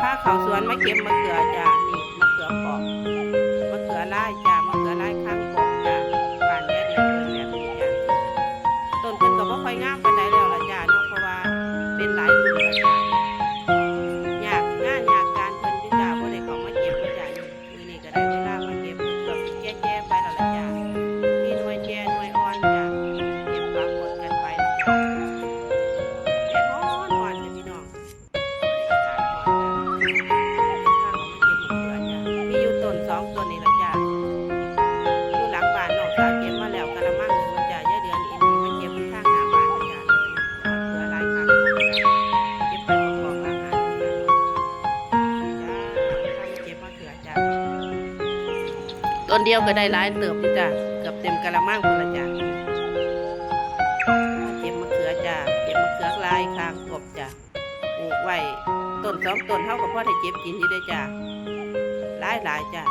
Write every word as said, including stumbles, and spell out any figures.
พาเข้าสวนมาเก็บมะเขือจ้ะ นี่มะเขือเปราะ มะเขือลายจ้ะ มะเขือลายคางกบจ้ะ บ้านยายเดือนเพิ่นแบบนี้จ้ะ ต้นเพิ่นก็บ่ค่อยงามปานใดแล้วล่ะจ้ะเนาะ เพราะว่าเป็นหลายรุ่นแล้วจ้ะ ยากงานยากการเพิ่นอยู่จ้ะ บ่ได้เข้ามาเก็บแล้วจ้ะ มื้อนี้ก็ได้เวลามาเก็บเกือบสิแก่ๆไปแล้วล่ะจ้ะ มีหน่วยแก่หน่วยอ่อนจ้ะ เก็บปะปนกันไปแล้วจ้ะ แดดร้อนๆจ้ะพี่น้อง อากาศร้อนจ้ะ เดินทางออกมาเก็บมะเขือจ้ะ มีอยู่ต้นสองต้นนี่ล่ะจ้ะ อยู่หลังบ้านน้องสาวเก็บมาแล้วกะละมังหนึ่งแล้วจ้ะ ยายเดือนเองมาเก็บอยู่ทางหน้าบ้านจ้ะ มะเขือหลายคัก เก็บไปประกอบอาหารจ้ะ จ้า พามาเก็บมะเขือจ้ะ ต้นเดียวก็ได้หลายเติบอยู่จ้ะ เกือบเต็มกะละมังพุ้นละจ้ะ มาเก็บมะเขือจ้ะ เก็บมะเขือลายคางกบจ้ะ ปลูกไว้ต้นสองต้น เฮาก็พอได้เก็บกินอยู่เด้อจ้ะ หลายๆจ้ะ